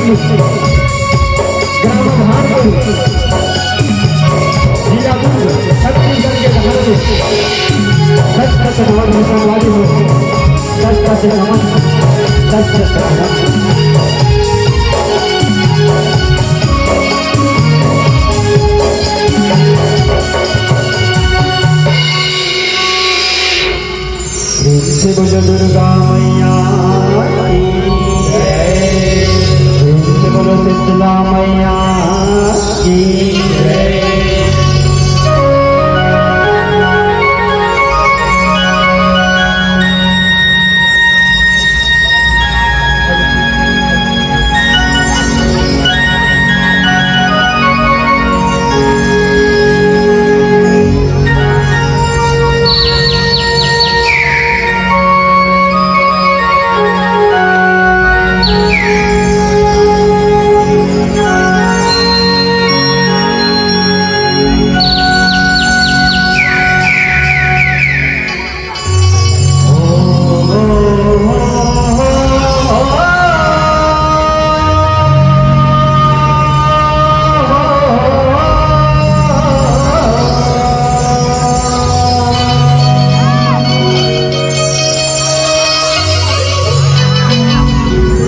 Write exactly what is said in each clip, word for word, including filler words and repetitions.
ग्राम धानपुर, जिला दुर्ग, छत्तीसगढ़ के धान में सच सच गौर संवादी हो, सच सच नमन, सच सच नमन। प्रेम से बोलो दुर्गा मैया की जय। प्रेम से बोलो शीतला मैया की जय।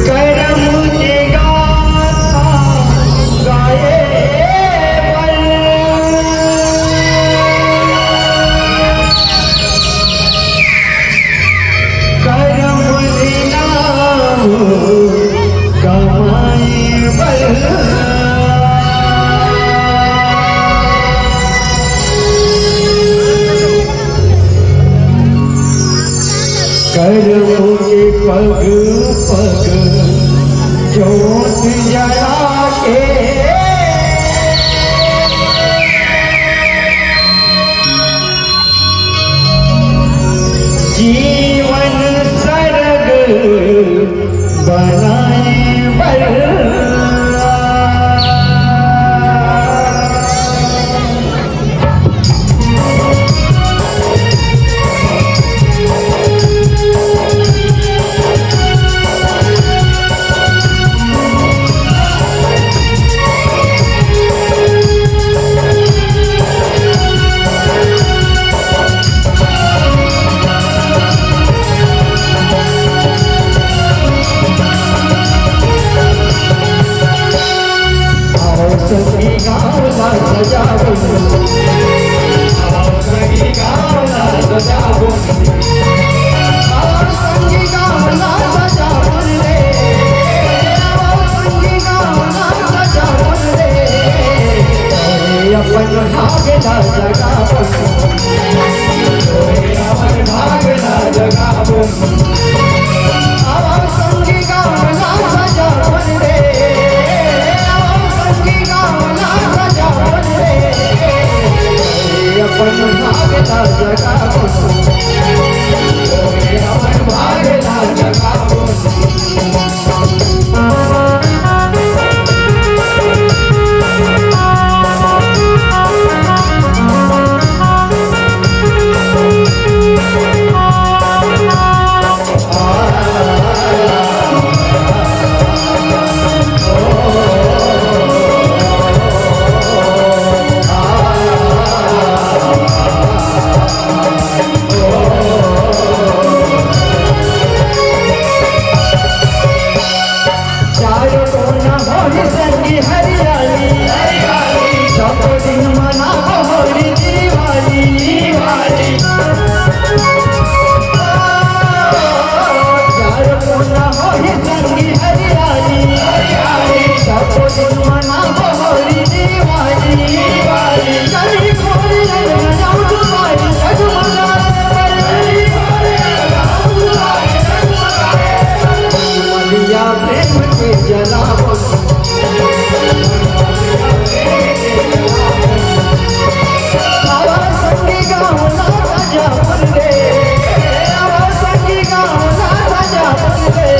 करम के गाथा गाए बर। करम नाम कमाए बर। करम के पग पग जोत जला के जीवन सरग बनाए बर। आओ संगी गाँव ला सजावन। आओ संगी गाँव ला सजावन। आओ संगी गाँव ला सजावन रे। आओ संगी गाँव ला सजावन रे। अपन भाग ला जगावन। अपन भाग ला जगावन। आवा संगी गाँव ला सजावन रे, आवा संगी गाँव ला सजावन रे। अपन भाग ला जगावन, अपन भाग ला जगावन। चारों कोना होई संगी हरियाली, हरियाली। सबो दिन मनाबो होली दिवाली, दिवाली। चारों कोना होई संगी हरियाली, हरियाली। सबो दिन मनाबो होली दिवाली, दिवाली। चली खोरी अंगना उठवाई जगमगाए बर। चली खोरी अंगना उठवाई जगमगाए बर। मलिया प्रेम के जलावन। आवा संगी गाँव ला सजावन रे, आवा संगी गाँव ला सजावन रे।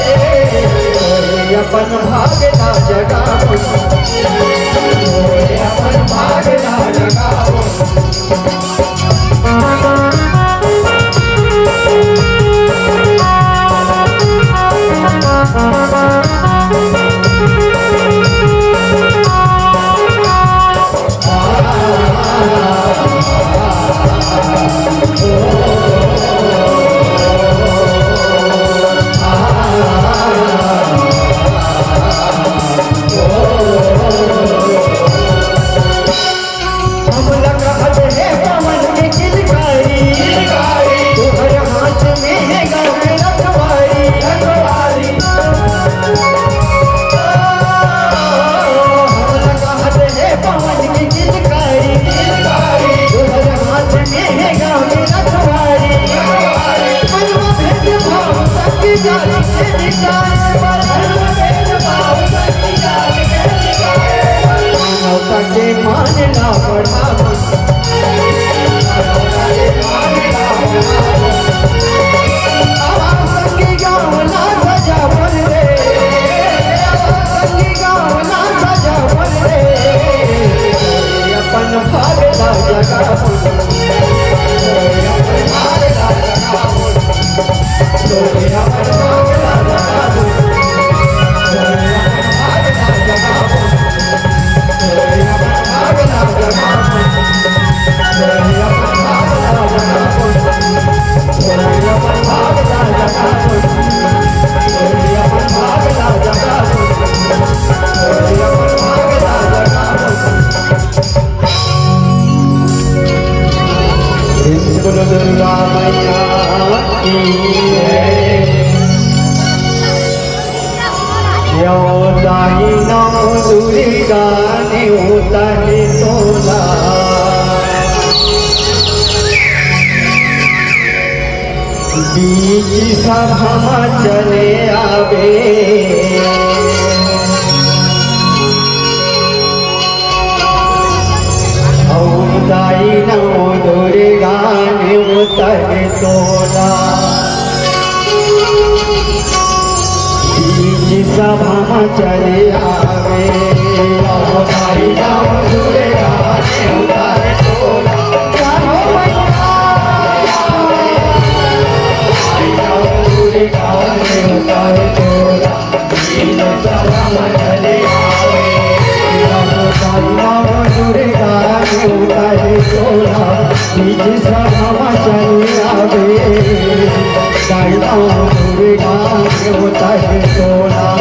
अपन भाग ला जगावन, अपन भाग ला जगावन। बोलो दुर्गा मैया की जय। यो दाई नौ दुर्गा ने उतारे तोला। बीच सभा म चले आवे। अउ दाई नौ दुर्गा ने उतारे तोला। बीच सभा म चले आवे। अउ दाई नौ दुर्गा ने उतारे तोला।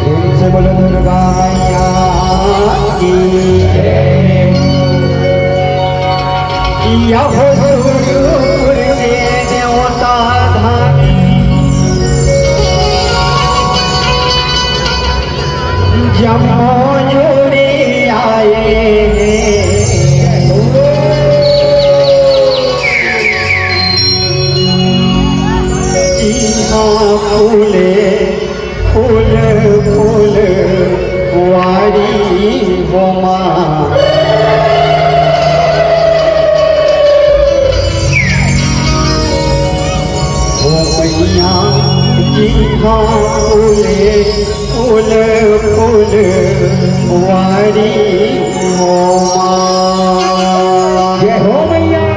प्रेम से बोलो दुर्गा मैया की। या हो सूर्य देवता धामी, जम्मो जोड़ी आए। इहाँ फूले फूल फूल वारी हो माँ। हो मैया जी हाँ फूले फूल फूल वारी हो माँ। जय हो मैया।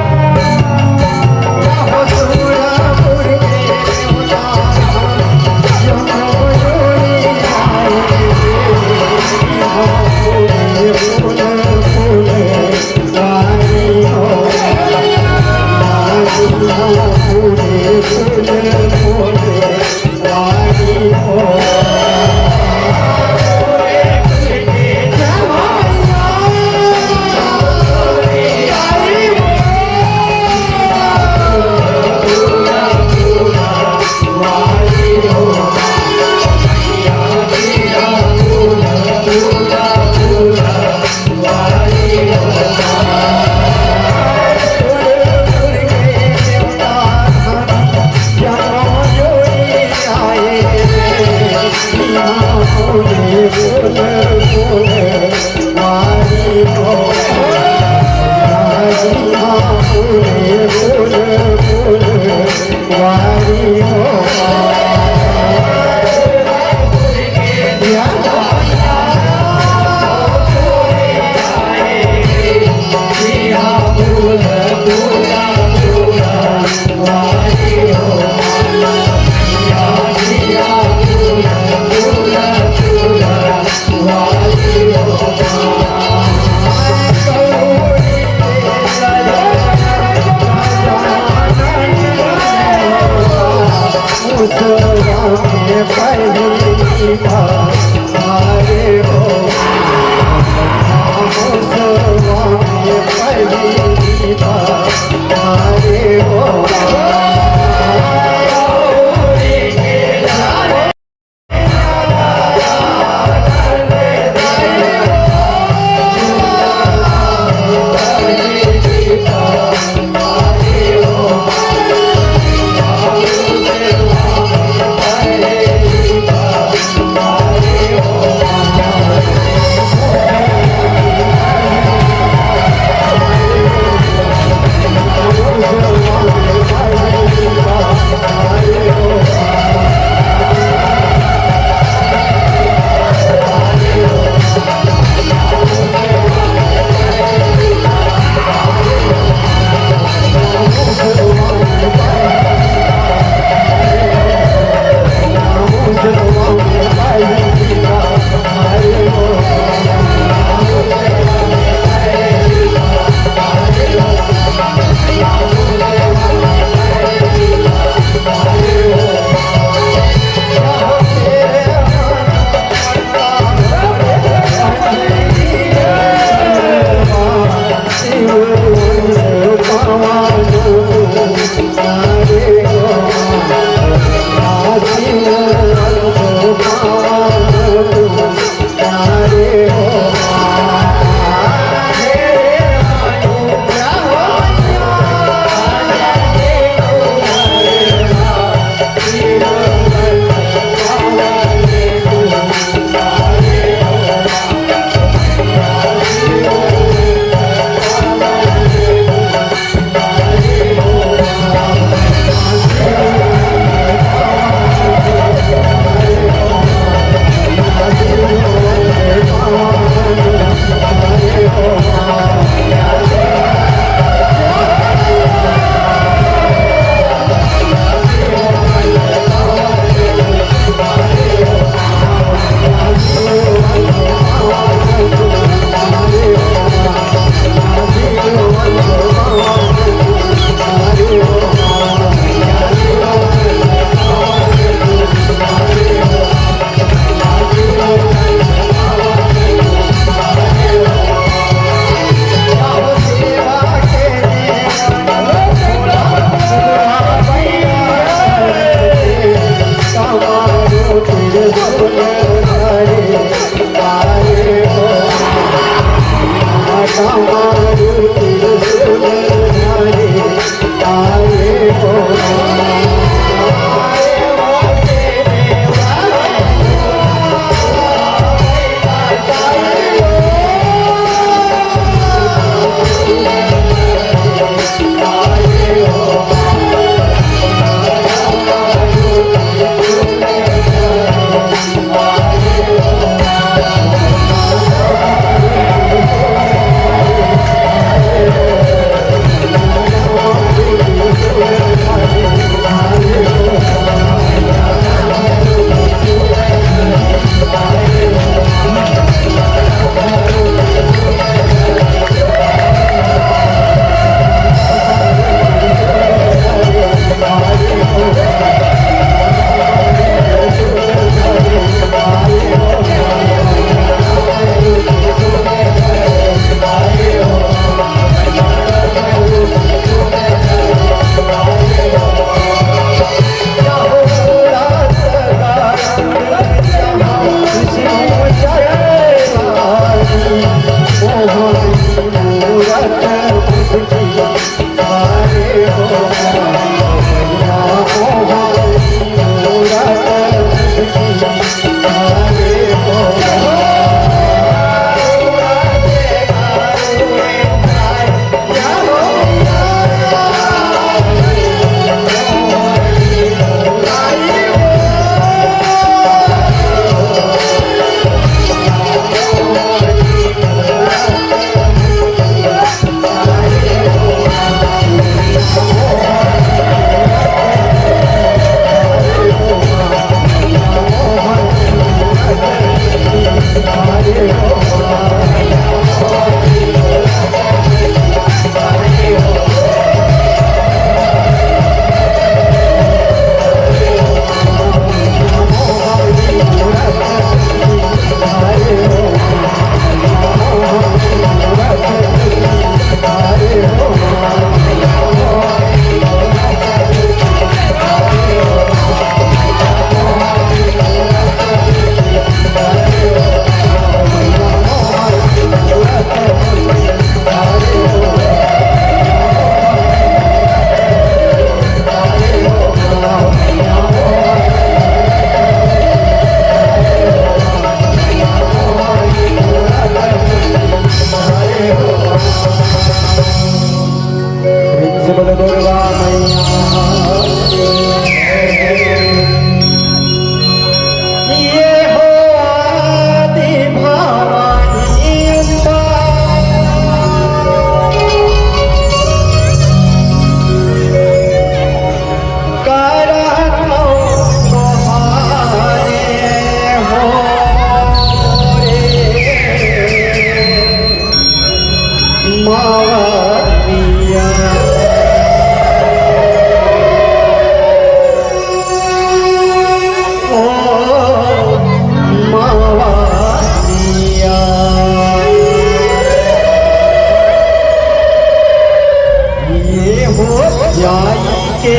जाई के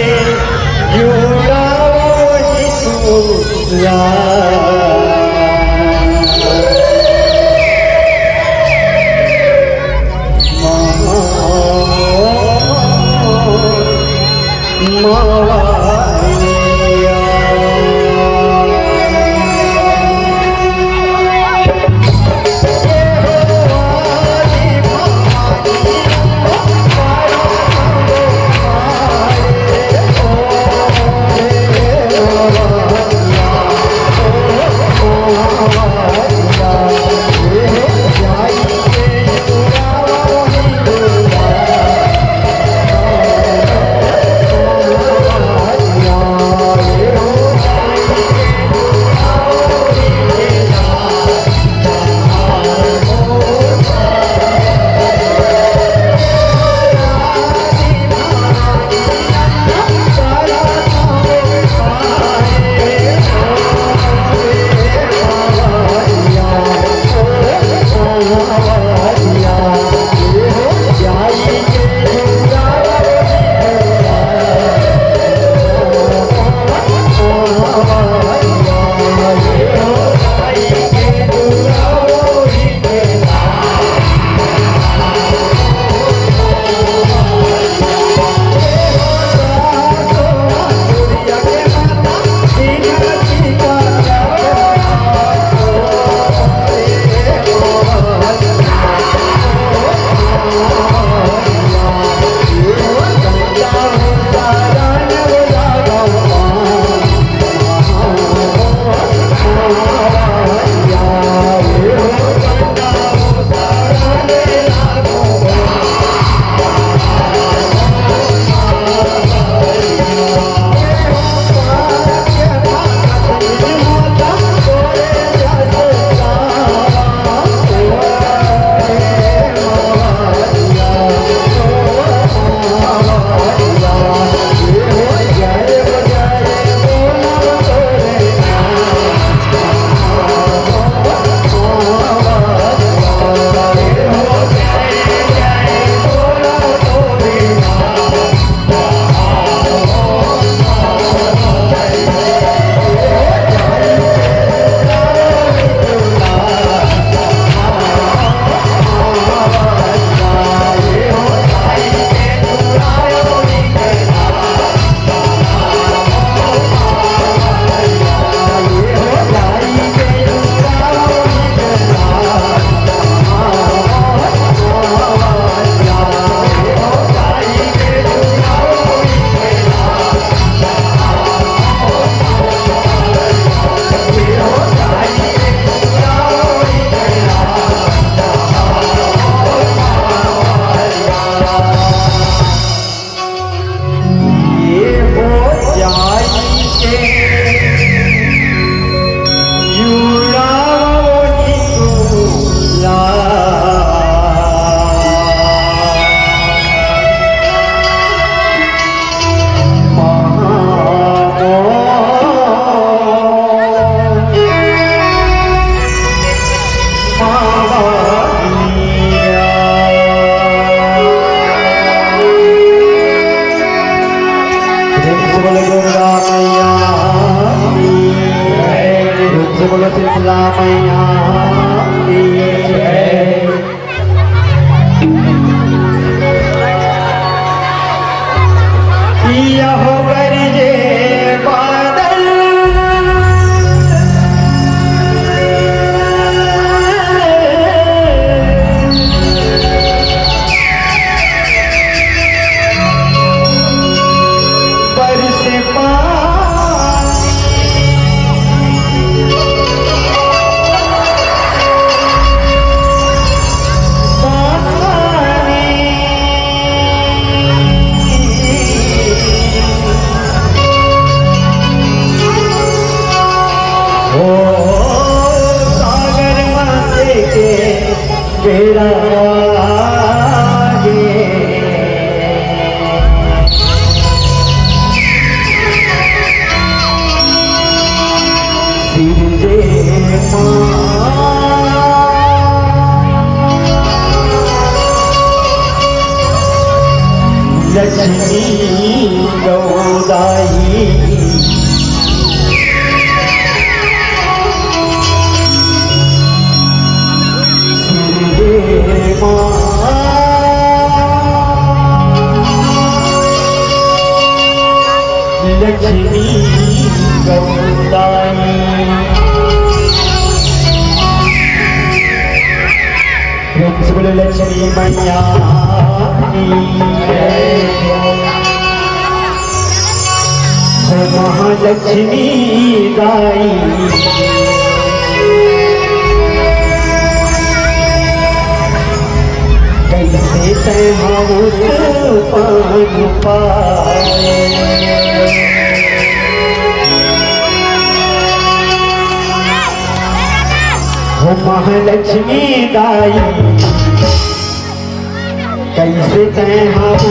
जुड़ाओ यीशु ला। लक्ष्मी गौदाई। रे माँ लक्ष्मी गौदाई। प्रेम से बोलो लक्ष्मी मैया की जय। हो महालक्ष्मी दाई, कैसे तैं हम उत्पन्न पाए। हो महालक्ष्मी दाई, कैसे तैं हम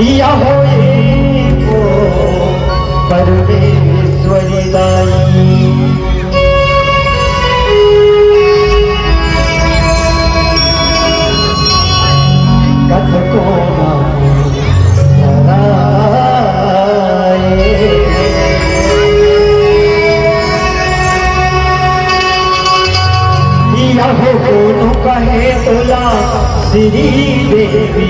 या हो ये वो परमेश्वरी दाई। कथको ना सराय। यह गुण कहे तोला श्री देवी।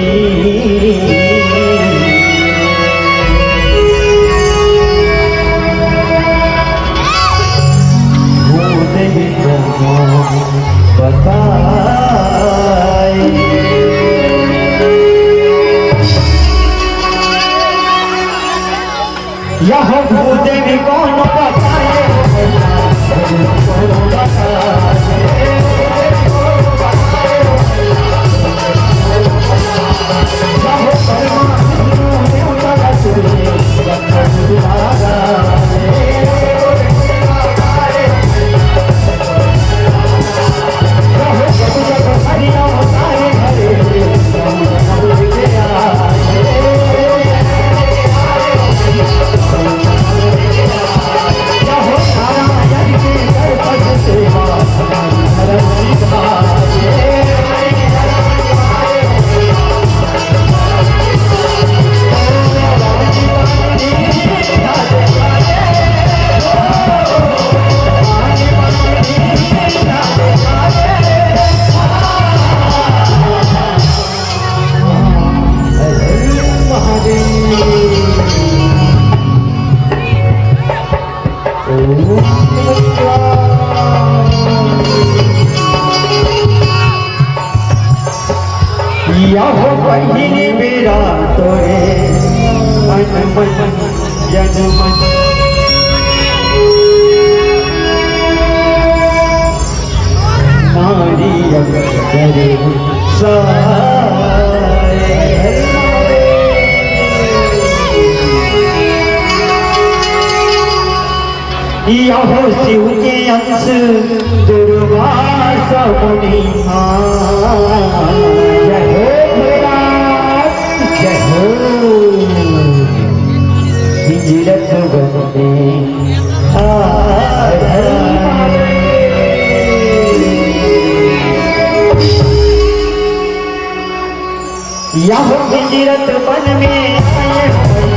भूदेवी को बताए। यह भूदेवी कौन बताए। यह पहिली बेरा तोरे मन मन जन मन। नारी अगर साए। यहो शिव के अंश दुर्वासा मुनि। हाँ, जय हो भोलेनाथ, जय हो। गिरत बने हाय। यह गिरत बन में आए हो।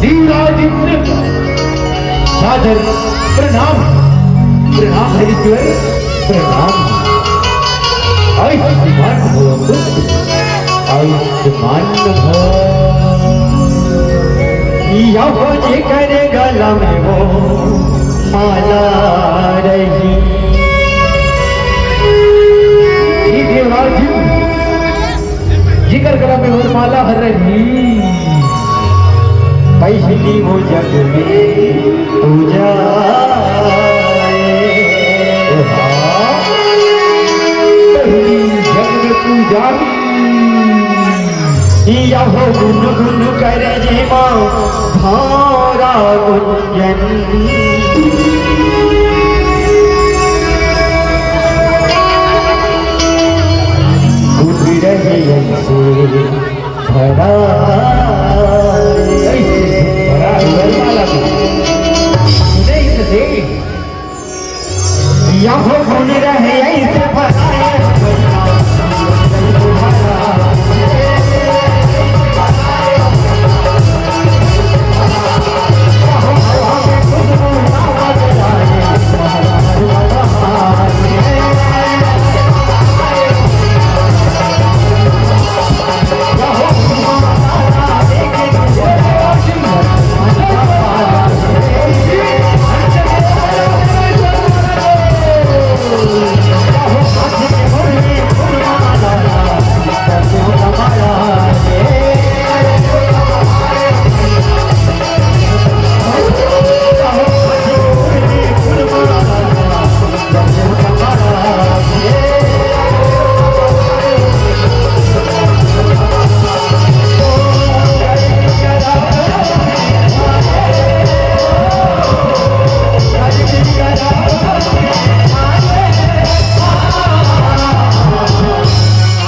देवराज इंद्र का सादर प्रणाम, प्रणाम हरीश्वर, प्रणाम। आयुष्मान भव पुत्र, आयुष्मान भव। यहो जेकर गला में वो माला रही। हे देवराज, जेकर गला में वरमाला हर रही, पहिली वो जग में पूजा। पहिली जग में पूजा। यहो गुन गुन करे जेमा भारा गुंजन। गुन रहे ऐसे भरा, ऐसे भरा वरमाला को। देख, देख। यहो गुन रहे ऐसे भरा।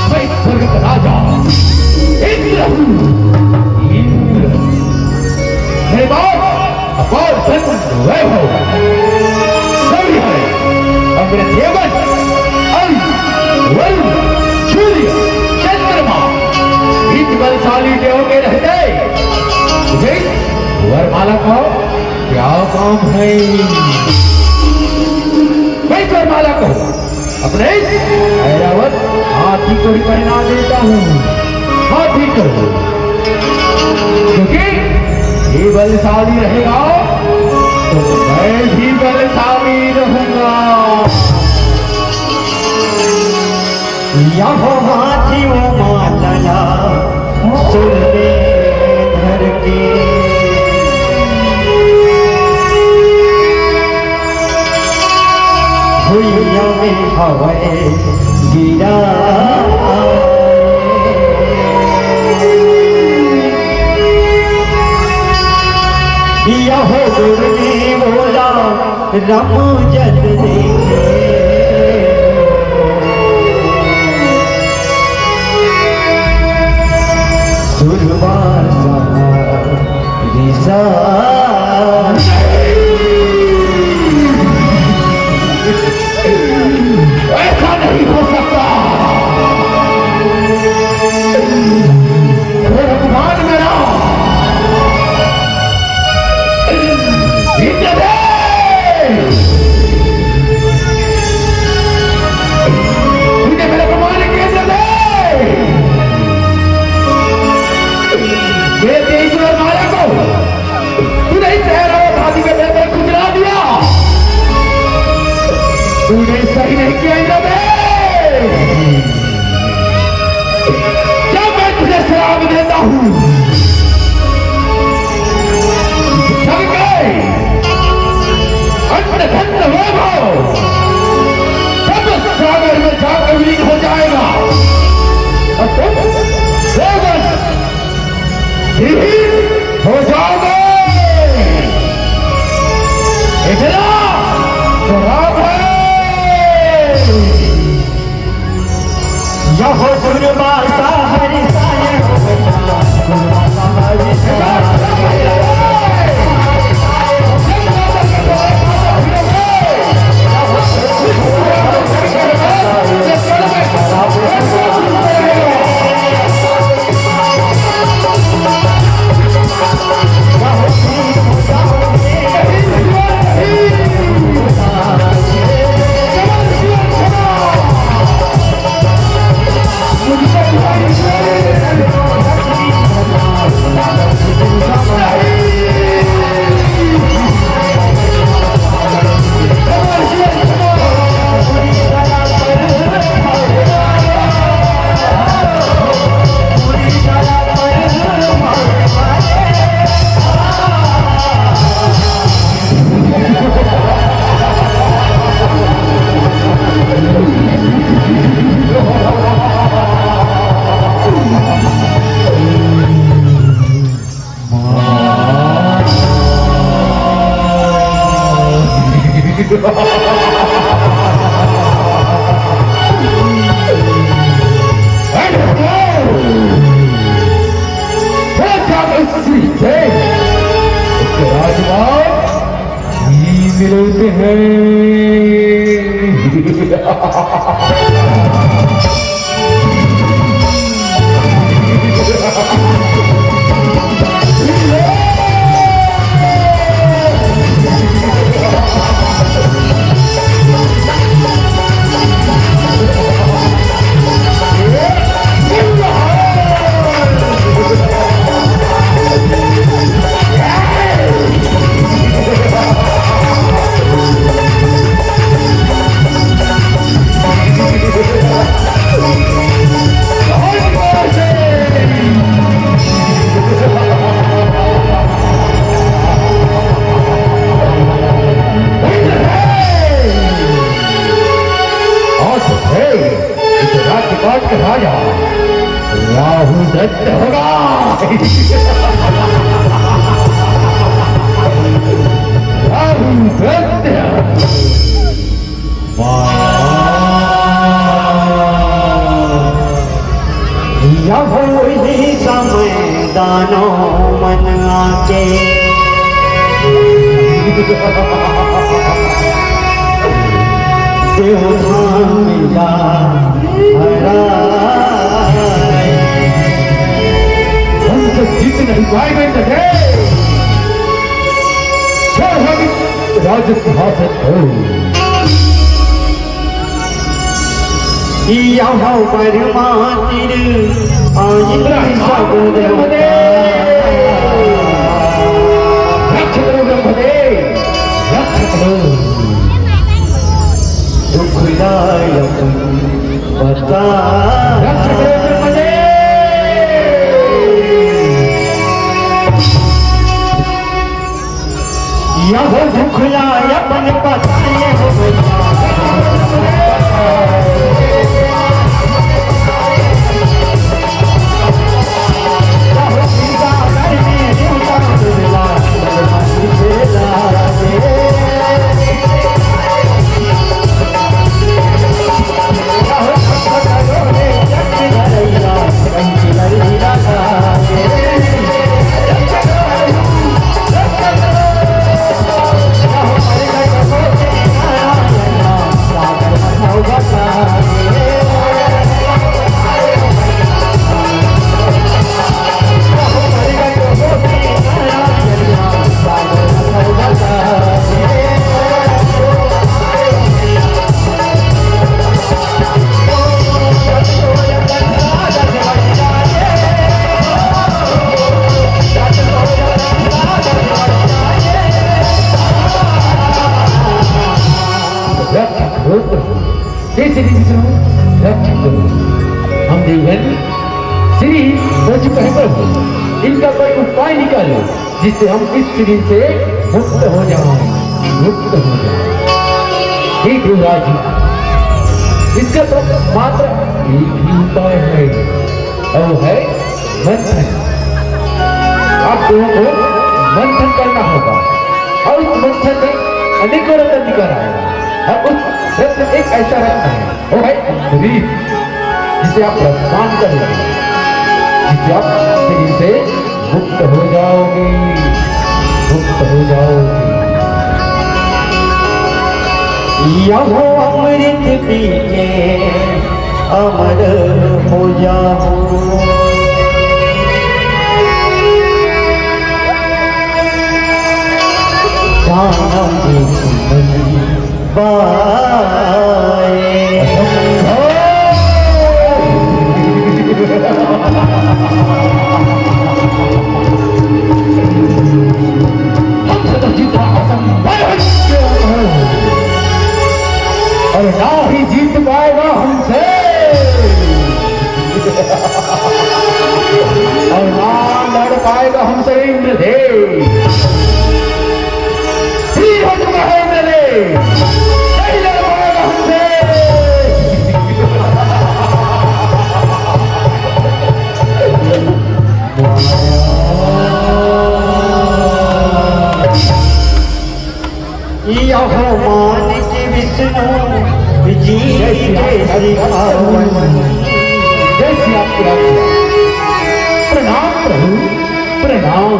मैं स्वर्ग का राजा इंद्र हूँ। इंद्र। मेरे पास अपार धन वैभव सभी है। और मेरे देवगण अरुण, वरुण, सूर्य, चंद्रमा, इन बलशाली देवों के रहते मुझे वरमाला का क्या काम है? मैं वरमाला को अपने ऐरावत हाथी को ही पहना देता हूँ, हाथी को, क्योंकि ये बलशाली रहेगा तो मैं भी बलशाली रहूंगा। यहो हाथी वो माला सुन ले धर के। भुइयां में हवय गिरा। यहो गुरनी बोला रम जस देखे। दुर्वासा ऋषा। ऐसा नहीं हो सकता। हे भगवान मेरा, इंद्रदेव, मुझे मेरे भगवान के इंद्रदेव, मेरे तेईस वरमाला को तूने इस ऐरावत हाथी के दर पर खुजला दिया। तूने सही नहीं किया इंद्रदेव। जब मैं तुझे श्राप देता हूँ, जग के अन्न धन वैभव सब सागर में जाकर विलीन हो जाएगा और तुम देवगण विहीन हो जाओगे। इतना श्राप है। यहो दुर्वासा हरि साय हो गया, दुर्वासा हरि साय। And now, वो क्या स्त्री थे? उसके राजपाट ही मिलते हैं। आज है इस राज्यपाट का राजा राहु दत्त होगा। राहु दत्त। यहो ही समय दानो मन आके। देव धाम जा हराए। हमसे जीत नहीं पाएंगे, राजसिंहासन हो। यहो बरमातिर आइ ब्रह्मा सब देवता। रक्षा करो ब्रह्मदेव, रक्षा करो। दुखदायक बता। रक्षा करो ब्रह्मदेव। यहो दुख ला अपन पता, यहो रक्षा करो प्रभु, हे श्री विष्णु, रक्षा करो। हम देवगण श्री हो चुका है प्रभु, इनका कोई उपाय निकालो, जिससे हम इस श्री से मुक्त हो जाएं, मुक्त हो जाएं। हे देवराज, इसका तो मात्र एक ही उपाय है, और वो है मंथन। आप दोनों को मंथन करना होगा और उस मंथन में अनेकों रत्न निकल आएगा। और उस रत्न, एक ऐसा रत्न है, वो है अमृत, जिसे आप पान कर लेंगे, जिससे आप शरीर से मुक्त हो जाओगे, मुक्त हो जाओगे। यहो अमृत पी के अमर हो जाओ। जानम एक नहीं पाए। हम सदा जीता असंभव है। और ना ही जीत पाएगा हमसे, और ना लड़ पाएगा हमसे इंद्रदेव। तीर हो चुका है इंद्रदेव, नहीं लड़ पाएगा हमसे। यहो मान के विष्णु जी के सिखावन। जय श्री राम, जय श्री राम। प्रणाम प्रभु, प्रणाम।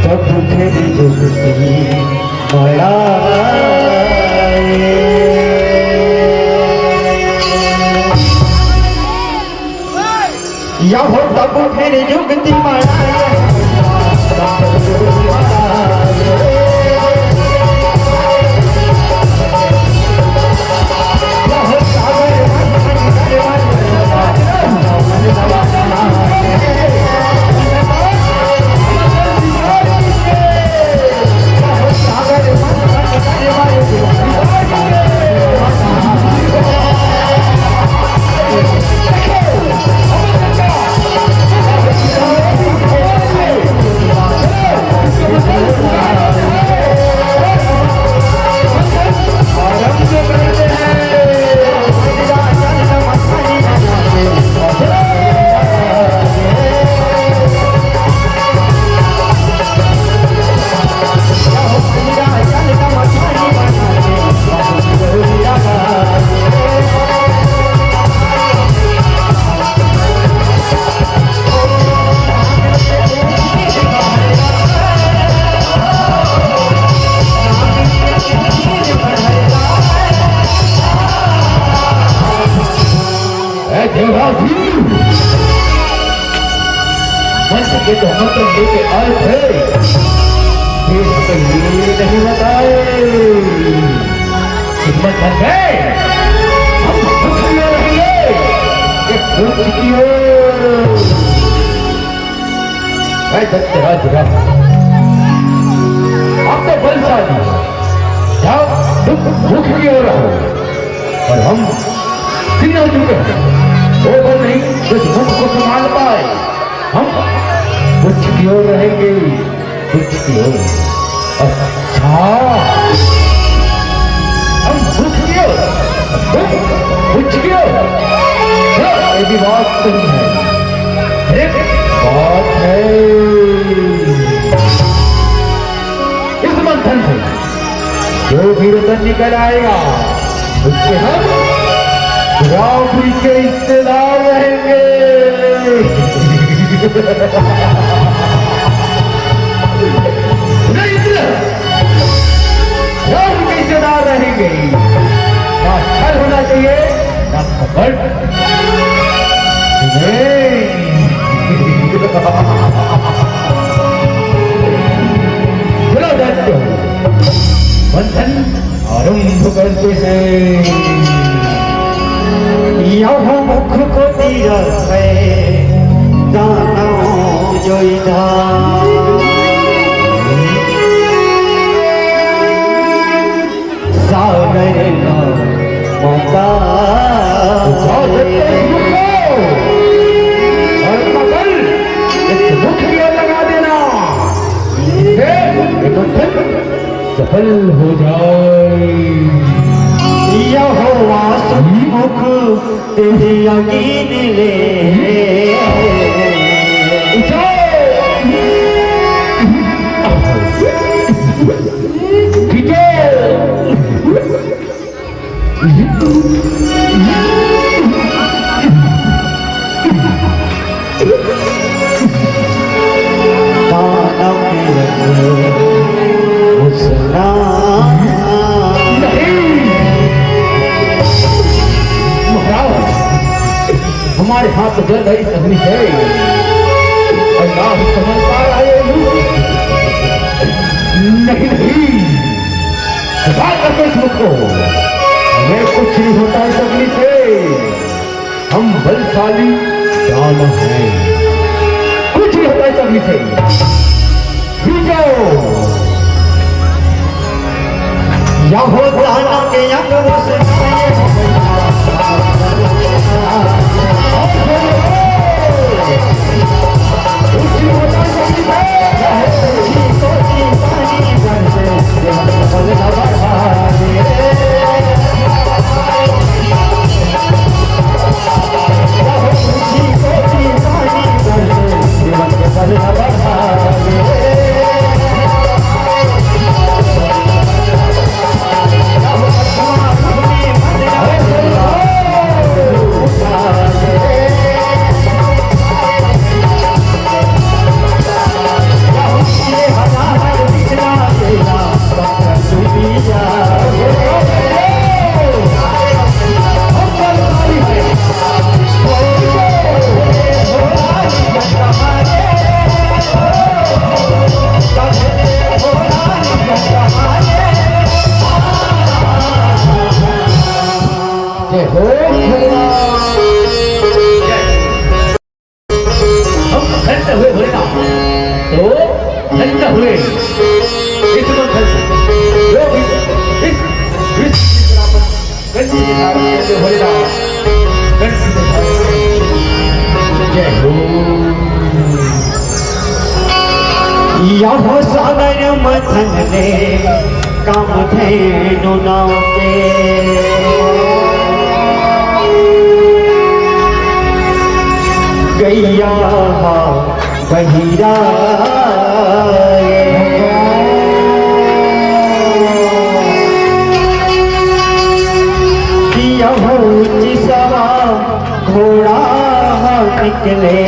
तब फिर जुगती मड़ाए। यहो तब फिर जुगती मड़ाए। ए देवराज जी, मंच के तो मंत्र लेके आए थे, देश को ये नहीं बताए। किस्मत बन गए, हम भूखे रहेंगे, ये सोच की हो। मैं दत्तराज राम, आपका बलशाली, जाओ, तुम भूखे हो रहो, और हम सिंह हो चुके हैं, वो बल नहीं जो मुख को संभाल पाए। हम कुछ की ओर रहेंगे, कुछ की ओर। अच्छा, हम कुछ की ओर, तुम कुछ की ओर। चलो, ये भी बात सही है, एक बात है, इस मंथन से जो भी रतन निकल आएगा, उससे हम द्रौपदी के रिश्तेदार रहेंगे। नहीं, इंद्र, द्रौपदी के रिश्तेदार रहेंगे। ना छल होना चाहिए, ना कपट। नहीं। चलो दत्तो, मंथन आरंभ करते हैं। यह मुख को तीरथ है, दानव जोई धाम। सागर का मौका। उठाओ दत्तो इस मुख को और कमल इस मुख की ओर लगा देना। ये मंथन सफल हो जाए। यह वासुकी मुख तेरे अगीन ले। उठाओ। खींचो। दानव के रंग मुसला। नहीं। महाराज, हमारे हाथ जल रही अग्नि है और ना ही समझ पा रहे हो। नहीं, नहीं, सुधार करके इसको। हमें कुछ नहीं होता इस अग्नि से। हम बलशाली दानव हैं, कुछ नहीं होता इस अग्नि से। खींचो। या हो दानव के अंग उस धन्य हुए इस मंथन से, जो भी इस विश्व की स्थापना गंदी के कारण करते हुए ना, गंदी के कारण। जय हो। यहो सागर मंथन ले कामधेनु नाव के गैया बहिरा यहो चिसवा घोड़ा निकले।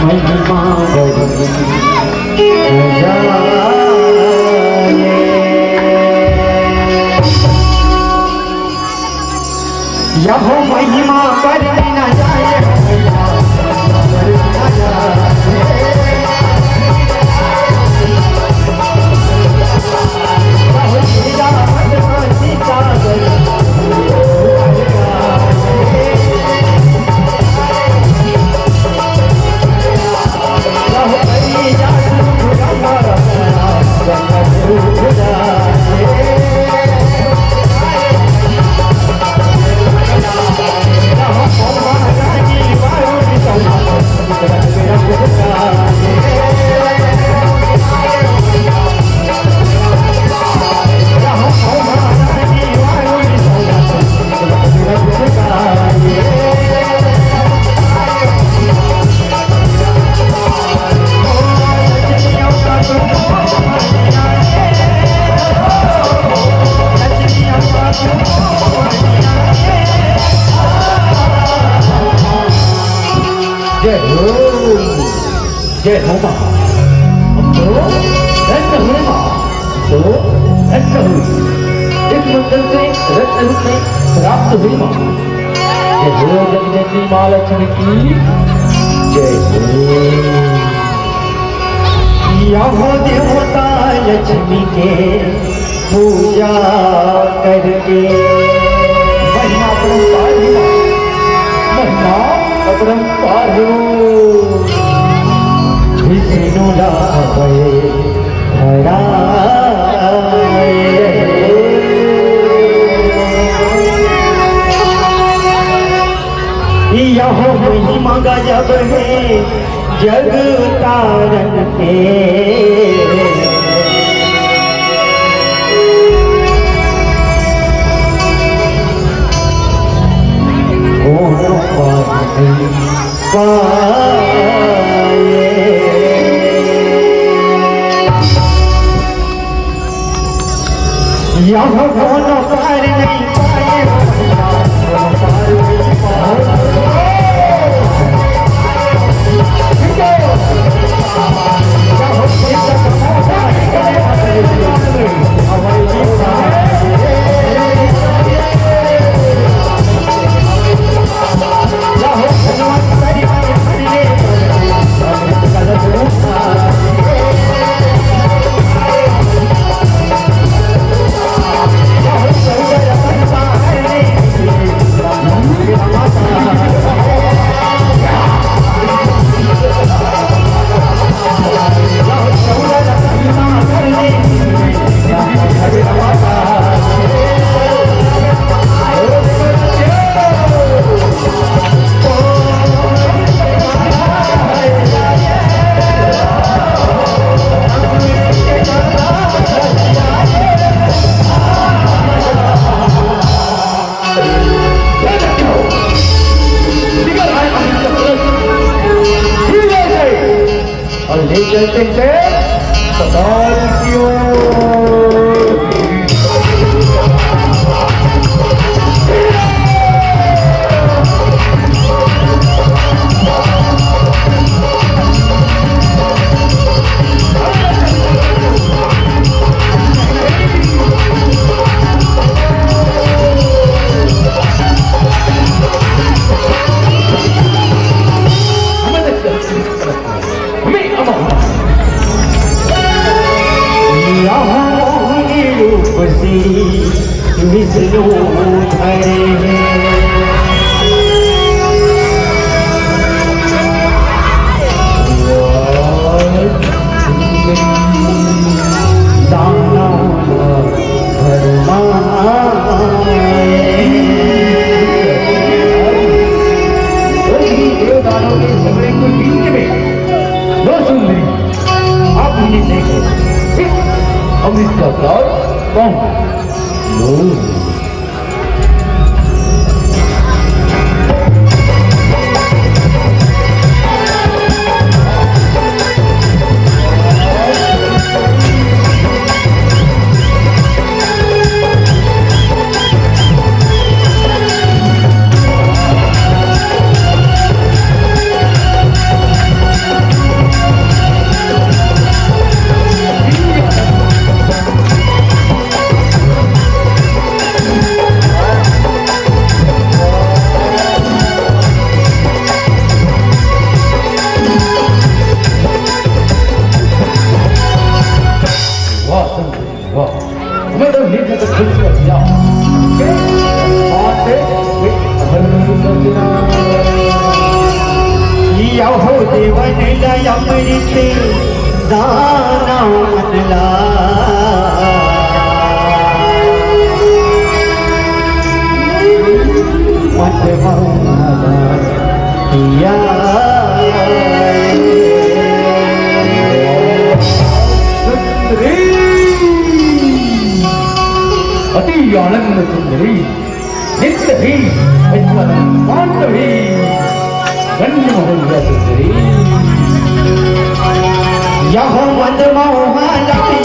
महिमा बड़ी जाए। यहो महिमा बड़ी न जाए। जय हो, जय हो माँ। हम तो धन्य हुए माँ, हम तो धन्य हुए। इस मंदिर से रत्न रूप में प्राप्त हुई माँ। जय हो जगजननी माँ लक्ष्मी की जय हो। यहो देवता लक्ष्मी के पूजा करके। महिमा अपरंपार हो, महिमा अपरंपार हो। विष्णु लावे हराए। यहो महिमा गजब है जग तारन के। कोनो पार नहीं पाए। यह कोनो पार नहीं पाए। और ले चलते हैं पताल की ओर। हमें अमर झगड़े के बीच में, लो सुंदरी, आप इन्हें देखो, इस अमृत का दौर कौन? लो। वाह, वाह। मैं तो नीचे से खुश कर दिया। बात है, एक अमर कर दिया। यहो देवन ला अमृत दाना मन ला। मत मौला पिया। सुंदरी, अति आनंद सुंदरी, नित्य ही ऐसा शांत ही गंज महुआ सुंदरी। यह मद मोहन पिया।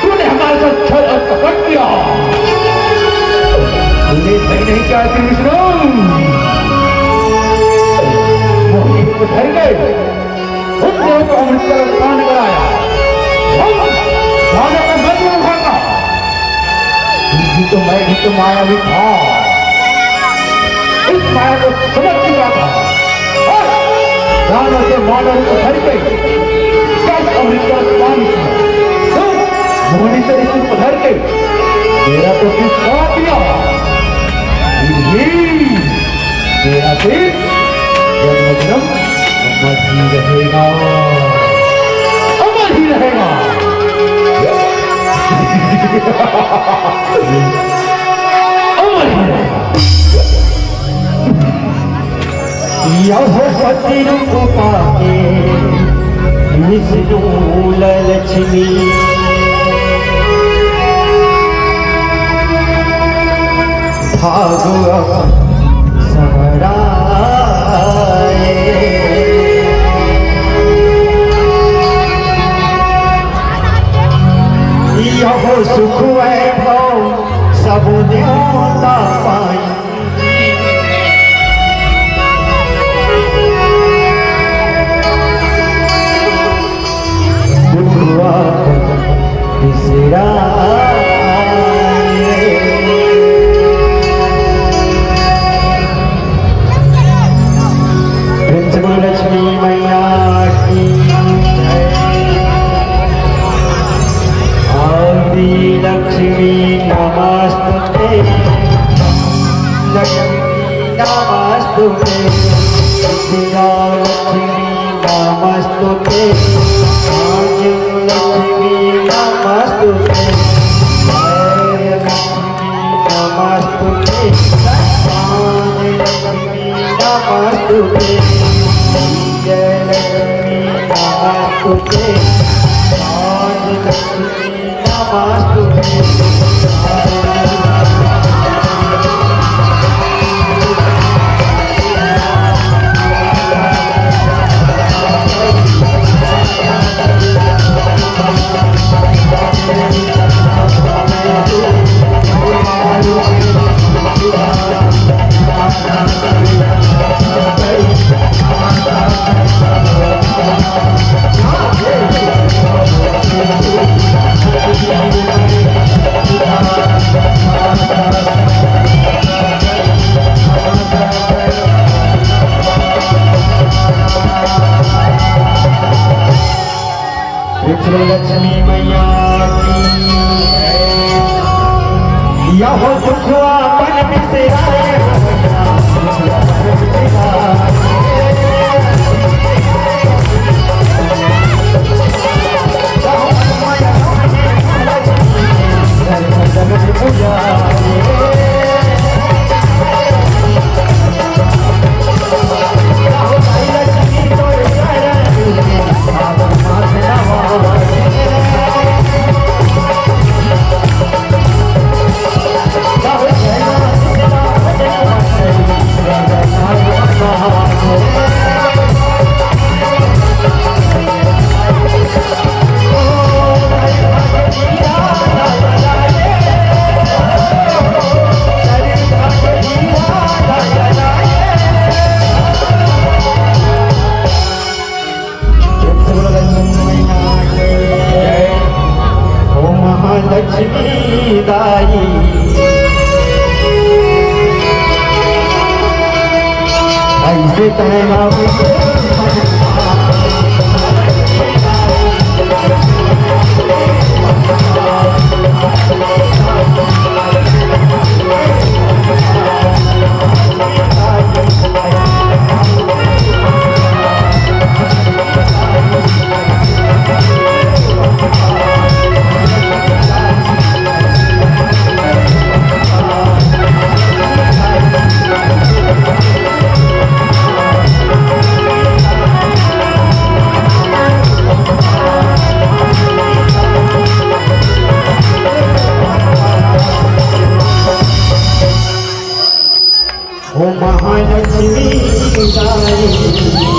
तूने हमारे साथ छल और कपट किया। तूने सही नहीं किया कृष्ण। वो तो ठहर गए। उन लोगों को अमृत का रसपान कराया। हम माया का मत खाता। फिर भी तो मैं भी तो मायावी था। इस माया को समझ चुका था। और दानव के मानव को धर के जब अमृत का पान किया, तो मोहनी से ऋषि को धर के मेरा तो कुछ खा दिया। फिर भी मेरा दिल जन्म जन्म अमर ही रहेगा, अमर ही रहेगा। अमर ही रहेगा। यह पति रूप पाके विष्णु लक्ष्मी भागो अब संवराए। यह सुख वैभव सब देवता पाई। दुखवा बिसराए। प्रेम से बोलो लक्ष्मी मैया की जय। आदि लक्ष्मी नमस्ते। विद्यालक्ष्मी नमस्तुते, राजलक्ष्मी नमस्तुते, जयलक्ष्मी नमस्तुते, राजलक्ष्मी नमस्तुते, विजयलक्ष्मी नमस्तुते, राजलक्ष्मी नमस्तुते। लक्ष्मी मैया की जय। यहो दुखवा पन बिसराए हो मैया, दुखवा पन बिसराए। ओ महालक्ष्मी दाई, ऐसे तैना ओ महालक्ष्मी दाई,